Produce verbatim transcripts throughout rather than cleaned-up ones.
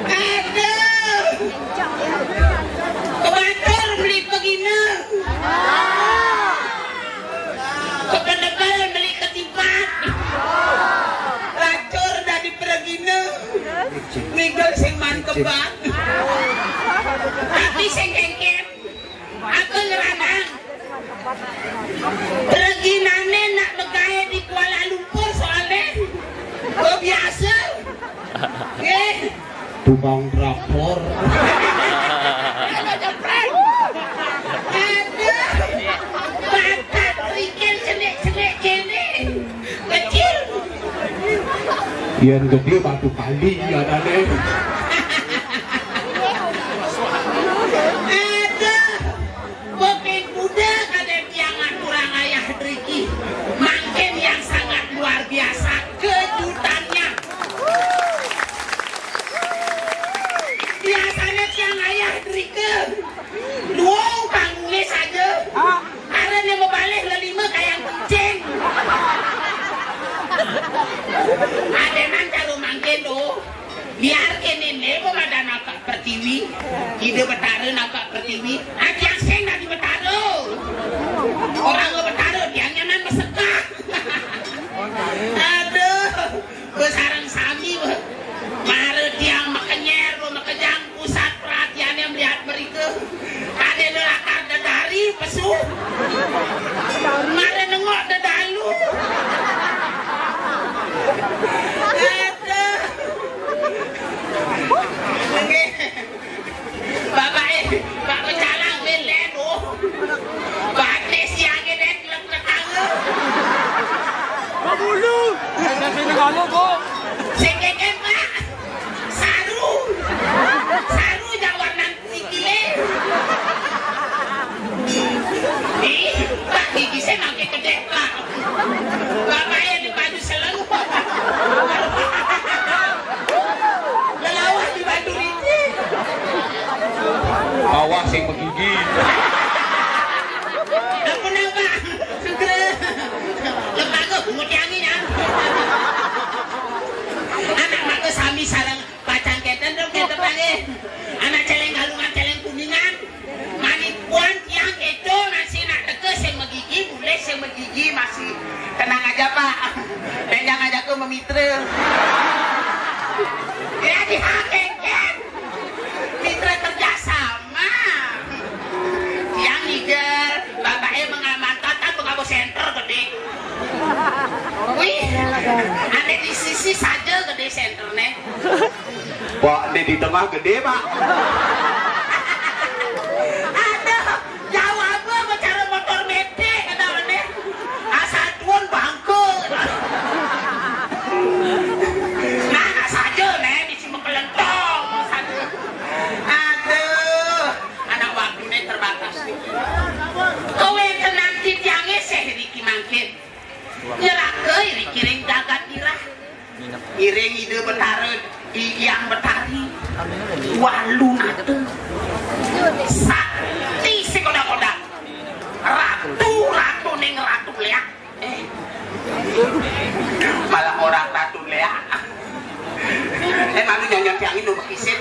Aduh. Kebatur beli pegina. Kepenebel beli ketipat. Lacur dari peregina. Migel sing man kebat. Ati sing kengken. Apa ngeranang? Reginane nak begae di Kuala Lumpur soale. Oh, biasa. Eh, tukang drakor. Aduh. Bakat rikil cenik-cenik kene. Kecil. Yen gede batu kali ya dane. Aduh. Bepin muda kade tiang aturang ayah driki. Mangkin yang sangat luar biasa kejutannya. Biasanya tiang ayah drike. Luung panggunge saja. Karena mebalih lelima kayang kucing. Adenan karo mangkin, oh. Biar kene ne pemadan akak pertiwi. Ida Betara nakak pertiwi. Ajak sing dadi Betara. Orang ke Betara, tiang nyanan mesekak. Aduh. Besareng sami, weh. Mara tiang makenyer, weh, makejang pusat perhatiannya melihat mereka. Ada nelakar dedari, pesu. Mara nengok dedalu. Aduh. Nggih. Bapak, eh, Pak Pecalang, weh, ledo. Batis yang ini, klek-klek tangan. Pemulu. Saya sini kamu, Bu. Sing keke, Pak. Saru. Saru jawab nanti gile. Ih, Pak, gigi saya makin gede, Pak. Bapak yang di baju seleng. Lelawah di baju licin. Bawah sing begigi. Ampun, Pak. Segera. Lembaga bungut yang ini, ya. Anak maka sami sareng pacang keten dong, keten lagi. Anak celeng Galungan, celeng Kuningan. Manipuan tiang itu masih nak teke sing megigi, boleh sing megigi masih. Tenang aja, Pak. Benjang aja ke memitra. Ya, dihakengken. Mitra kerjasama. Tiang ngiger, bapaknya mengamankan kan pengabo center gede. Wih, ada di sisi saja gede centernya. Pak, ini di tengah gede, Pak. Aduh, jauh apa bicara motor metik, kata mana? Asal tuan bangke. Nah, saja, nih, di sini kelentong, saja. Aduh, anak waktunya terbatas. Kowe tenang titiange seh riki mangkin. Nyerake iri kiring jagat irah. Iring Ida Betara, Hyang Betari, Walu Nata, Sakti sing kodak-kodak, Ratu, Ratu ning Ratu Leak. Eh. Malah orang Ratu Leak. Eh, malu nyanyian tiang ini, Mbak Isin.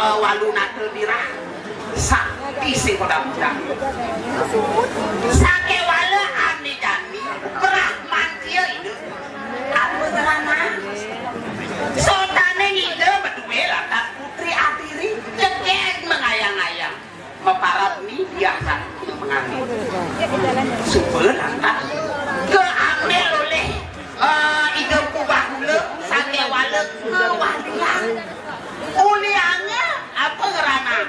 Walunata dirah sakti sing kodam-kodam. Sakéwala ané jani brahmantia Ida. Apa ngrana? Sotané Ida madué lantas putri adiri, jegég mangayang-ayang. Maparab ni biasa mangani. Suba lantas kaambil olih, eh, Ida Empu Bahula sakéwala kawaliang. Ulianga apa ngrana?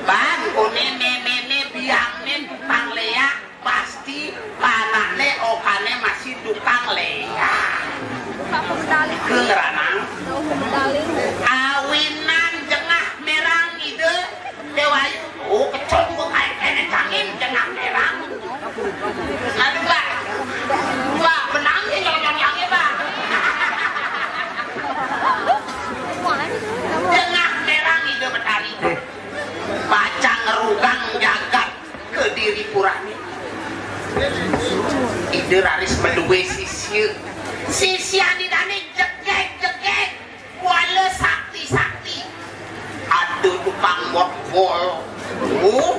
Ban, koné méméné biangné tukang léak, pasti panakné okané masih tukang léak. Ké ngrana. Awinan jengah mérang Ida Déwayu. Oh, kecut gua kayak kéné cangin jengah mérang. Aduh, Mbak. Mbak, benang nih, nyolong-nyolong lagi, Mbak. Tengah terang Ida Betari. Pacang ngrugang jagat Kediri Purani. Ida raris madué sisia. Sisian Idané jegég-jegég. Kuala sakti-sakti. Ada tukang botbol. Oh,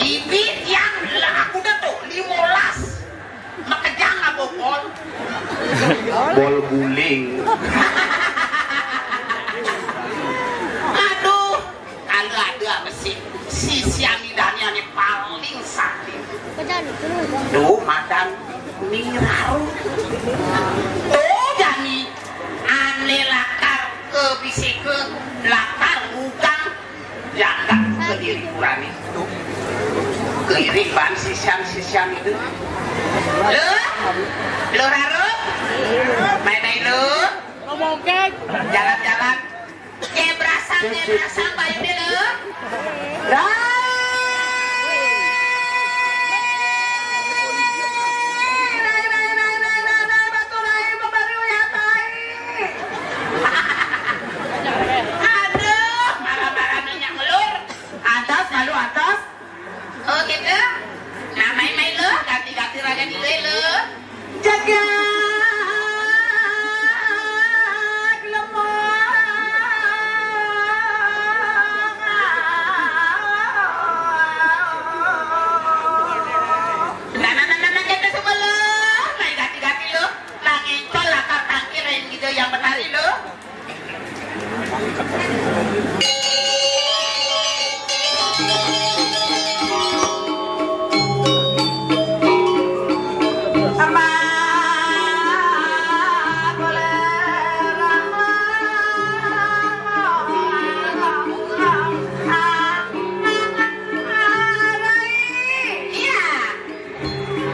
ibi yang lah aku dah tu lima belas. Makejang apa bol? Bol guling. Aduh, kalau ada apa sih? Si Siamidanya ni paling sakti. Duh, madan ni raru. Tuh, jani. Ané lakar ka bisika, lakar ngrugang jagat Kediri Purani. Keiring ban sisian-sisian Ida. Luh, Luh Raruk, mai-mai Luh. Jalan-jalan. Kebrasan, kebrasan, bayuné Luh. Rai, rai, rai, rai, rai, rai, rai, batu rai, pembari uyah tai. Aduh, marah-marah minyak melur. Atas, malu atas. Oh, gitu. Nah, mai-mai Luh, ganti-ganti raga dulu Luh. Jagat lemah. Nah, nah, nah, nah, nah, kita semua Luh. Nah, ganti-ganti Luh. Nah, ngéncol latar tangkil lain gitu yang betari Luh.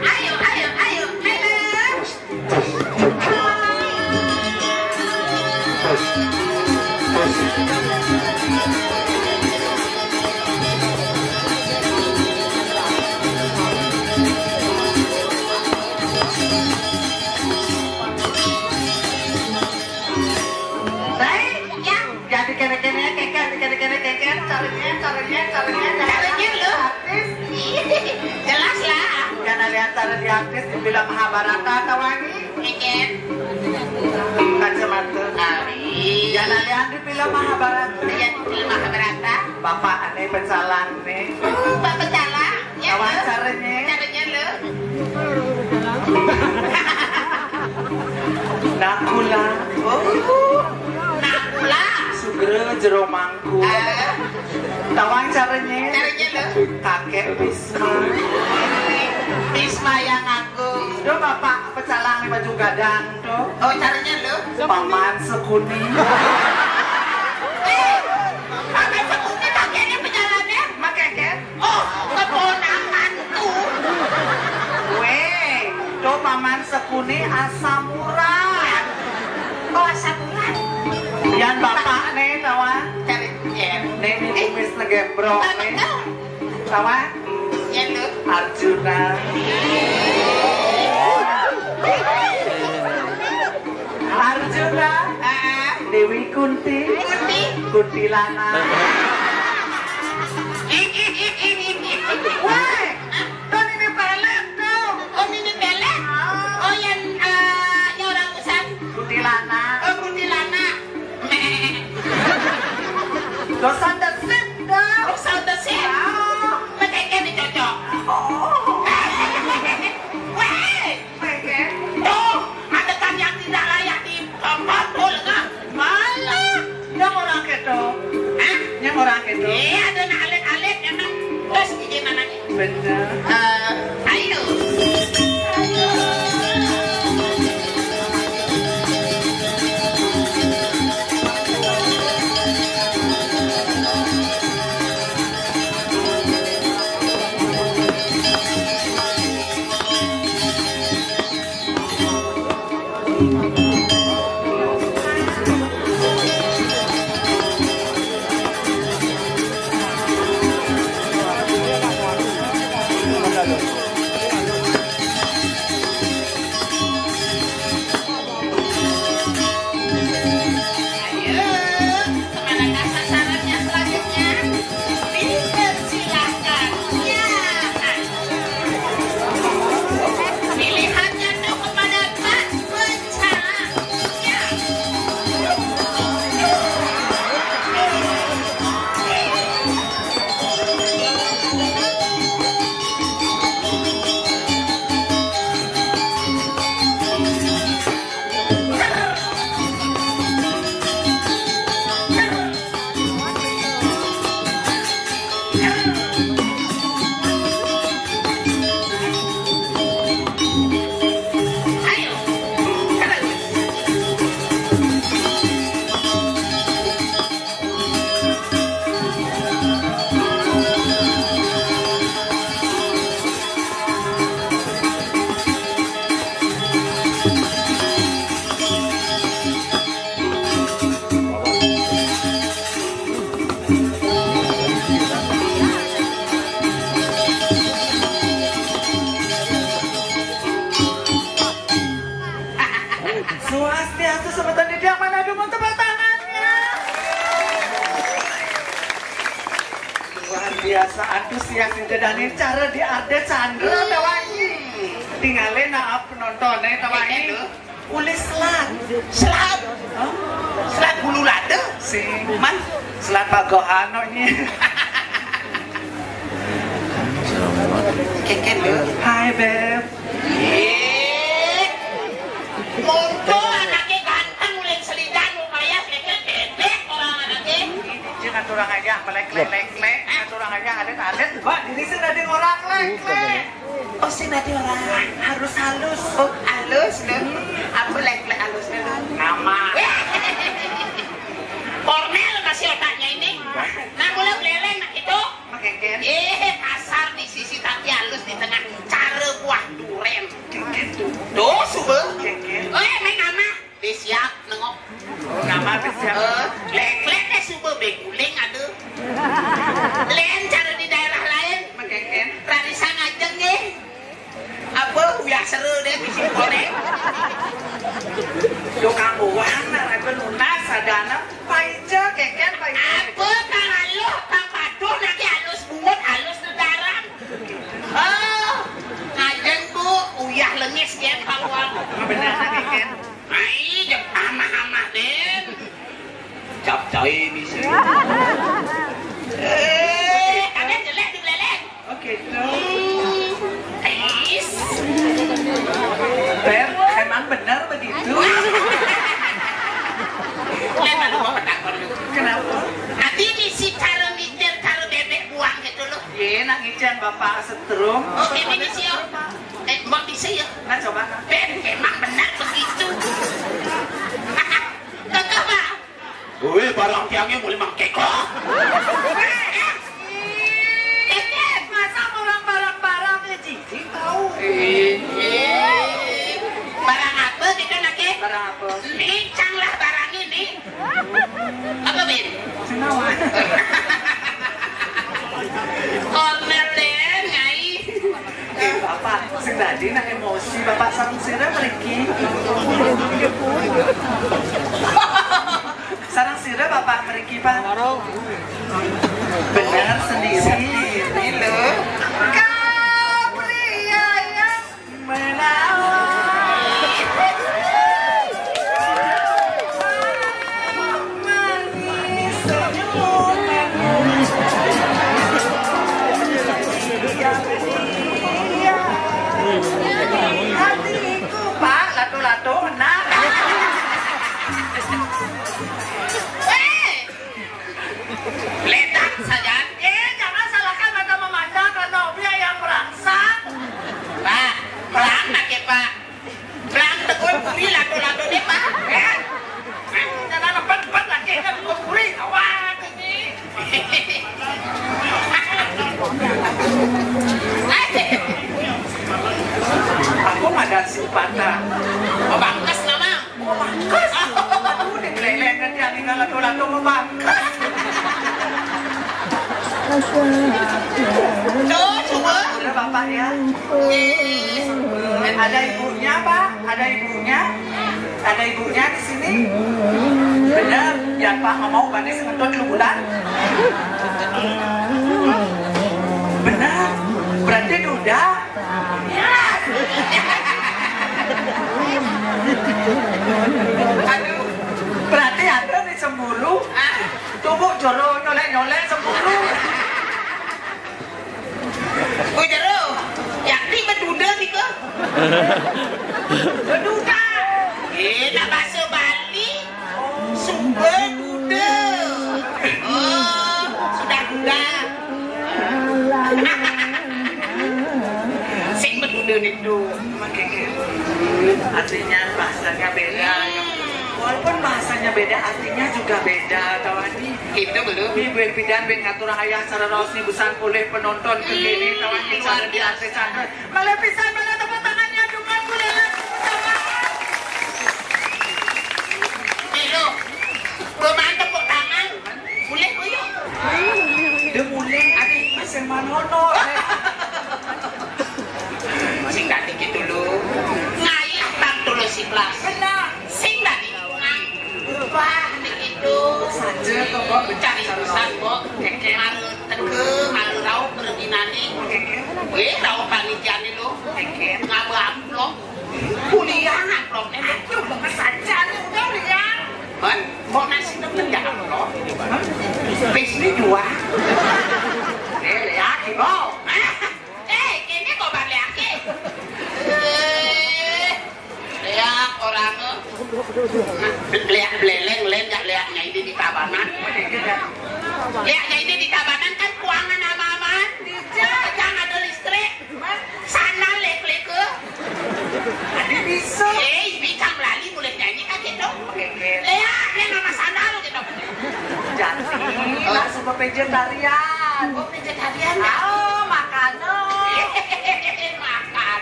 Ayo, ayo, ayo, ayo. Baik, ya. Jadi kéné-kéné, kékén, kéné-kéné, kékén, caranya, caranya, caranya, caranya. Caranya, Luh. Artis. Jelas lah. Kan ada acara di artis di film Mahabharata atau wangi? Kékén. Kacamata. Ari. Kan ada di film Mahabharata. Iya, film Mahabharata. Bapak ané pecalang né. Oh, Bapak pecalang. Ya, Luh. Caranya. Caranya, Luh. Nakula. Oh, Nakula. Sugra jero mangku. Ah. Tawang caranya. Caranya Luh. Kakek Bisma. Bisma yang aku. Duh, bapak pecalang di baju gadang tuh. Oh, caranya Luh. Paman Sekuni. Eh, Paman Sekuni kakeknya pecalannya? Makanya. Oh, keponakanku. Wéh, to Paman Sekuni asam urat. Oh, asam urat. Yan bapak né, tawa. Cari yen. Né, né, kumis negembrong, né. Tawa. Yan, Luh. Arjuna. Arjuna. Ah. Dewi Kunti. Kunti. Kuntilanak. Woi, to nini pelet to. Oh, nini pelet? Ah. Oh, yan, ah, yan orang usan. Kuntilanak. Oh, kuntilanak. Terus Eh, ada nak alit-alit, emang bos gigi mana? Bener. Eh, ayo. Ayo, kemanakah sasarannya selanjutnya? Dipersilahkan. Ya. Pilihannya tuh kepada Pak Bencana. Ya. Swastiastu, semeton titiang manah dumun, tepuk tangannya. Luar biasa antusias nih, Dani, cara diarda Chandra, tawani. Tingalin naap penontonnya, tawani. Uli selat. Selat. Hah? Selat bulu lada. Sing. Man. Selat pagohan, no, nyi. Keken, lho. Hai, Beb. Ih. Monto anaknya ganteng, uling selidan, upaya keken, bebek orang anaknya. Ini, jangan turang aja, melek, lek, lek, lek. Jangan turang aja, adet, adet. Mbak, diri sih ada orang lek, lek. Oh, sing dadi ora? Harus halus. Oh, halus, lho. Apa lek-lek halus, lho? Nama. Kornel masih otaknya ini. Nah, mulai beleleng nak itu. Makeken. Eh, kasar di sisi tapi halus di tengah. Cara buah duren. Keken tuh. Tuh, suba. Keken. Eh, main nama. Wis siap nengok. Nama wis siap. Eh, lek-lek deh suba beguling ada. Lain cara di daerah lain. Makeken. Rarisa ngajeng nggih. Apa uyah sere deh bisi goreng. Yo kambuhan, nah, aku nunas sadana. Paica, keken, paica. Apa kang aluh, kang paduh, naki halus bungut, halus nedaran. Oh, ngajeng, Bu, uyah lengis, ya, kawan. Bener, keken. Ai, jep amah-amah, Den. Cap cai misi. Eh, ada jelek di beleleng. Oh, gitu. Ais. Beb, emang benar begitu? Kenapa? Ati misi cara mikir, cara bebek buang gitu loh. Ye, nak ngicen bapak setrum. Oh, ini misi apa? Eh, mbak bisa ya? Nah, coba, Kak. Beb, emang benar begitu. Kagak, Pak. Woi, barang tiangnya mulai mangkeko. Keket, masa orang barang-barang ya, Cici tahu. Ini barang apa kita lagi? Barang apa? Ini canglah barang ini. Apa, Bin? Senawan. Corner deh, Nyai. Eh, Bapak, sing dadi nak emosi, Bapak sareng sira mriki. Sareng sira Bapak mriki, Pak. Bener sendiri. Sendiri lho. Kapriaya menawa. Hatiku, Pak, latu-latu menang. Eh, ledak saja. Patah. Oh, bangkes nama. Oh, bangkes. Aduh, di Buleleng kan dia tinggal lato-lato mau bangkes. Tuh, coba. Udah, Bapak, ya. Ada ibunya, Pak. Ada ibunya. Ada ibunya di sini. Benar. Biar Pak ngomong, Pak, ini sementut lu bulan. Benar. Berarti duda. Aduh, berarti ada nih cemburu. Tuh, Bu, jero nyolek-nyolek cemburu. Oh, jero. Yakti beduda nih, kok. Beduda. Eh, nak bahasa Bali. Sumber duda. Oh, sudah duda. Sing beduda nih, tuh. Artinya bahasanya beda. Walaupun bahasanya beda, artinya juga beda, tawani. Kita belum. Ibu yang bidan, yang ngatur ayah, cara raos nih, busan oleh penonton ke kene, tawani, cara di artis, cara. Malah pisan, malah tepuk tangannya, cuma boleh lah, tepuk tangan. Nih, lu. Lu main tepuk tangan. Boleh, boyo. Dia boleh. Adik, Mas, yang mana, no? Sing dadi gitu, lu. Ngayah tang tulus ikhlas. Benar. Sing dadi lingkungan. Ubah nih gitu. Saja kok, Mbok. Cari urusan, Mbok. Oke. Malu teke, malu rauh perginane. Oke. Weh, rauh panitiane, lo. Oke. Ngabam, lo. Kuliah, lo. Aduh, lemes aja nih, udah, udah. Bon, Mbok nasi temen ya, lo. Bis ini dua. Eh, lihat, Mbok. Eh, kene kok balik lagi. Eh, Leak orang, eh. Leak Buleleng, leak, leak Nyai Ide di Tabanan. Leak Nyai Ide di Tabanan kan kuangan ama-amaan. Jangan ada listrik. Sandal lek-lek ke. Ada bisa. Eh, ibi kang lali boleh nyanyi kan gitu. Leak, leak nama sandal gitu. Jadi, langsung ke vegetarian. Oh, vegetarian ya? Oh, makanan. Makan.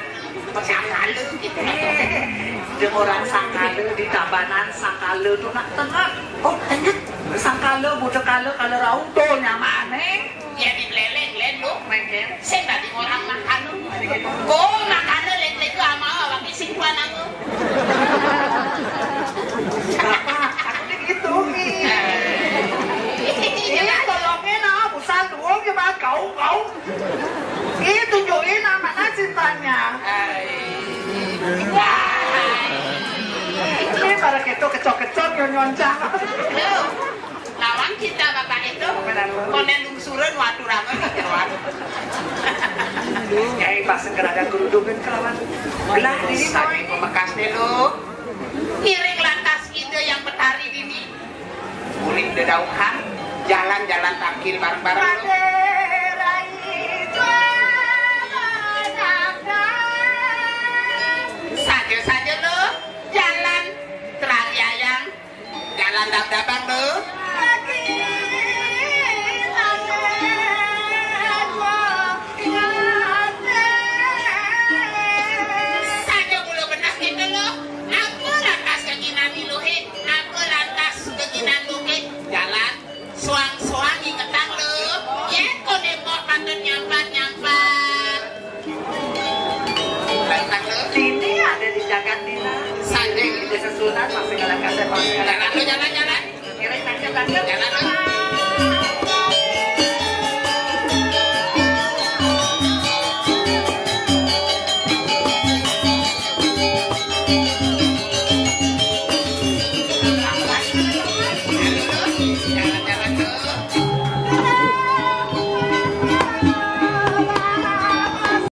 Sangkala gitu. Jeung orang Sangkala di Tabanan, Sangkala tuh nak tengah. Oh, tengah. Sangkala, budek kala, kala rauh tuh nyaman, eh. Ya di Buleleng, Len, lu. Mengke. Sing tadi orang makan lu. Kok makan lu, Len, Len, lu ama awak sing tuan aku. Bapak, aku nih gitu, nih. Ini tolongin, ah, busan dua gimana? Kau, kau. Ih, tunjukin anak cintanya. Ini para keto kecok-kecok nyonyoncang. Lo, lawan cinta bapak itu. Benar. Konen lungsuran waduh rame gitu. Nyai pas segera ada kerudungan kelawan gelah diri. Saking pemekasnya lo. Ngiring lantas ide yang betari dini. Urip dedauhan, jalan-jalan tangkil bareng-bareng. Saja-saja lo, jalan terariayang, jalan dab-dabang lo. Saja mula benas kita lo, apa lantas kaki nami luhit? Apa lantas keginan bukit? Jalan soang-soang ingetang lo. Yén koné mbok patut nyampat-nyampat. Ingetang lo. Sini ada di jagat dina. Sanding di desa Sunan, masih ngalah kasih, masih ngalah. Jalan lo, jalan, jalan. Jalan lo.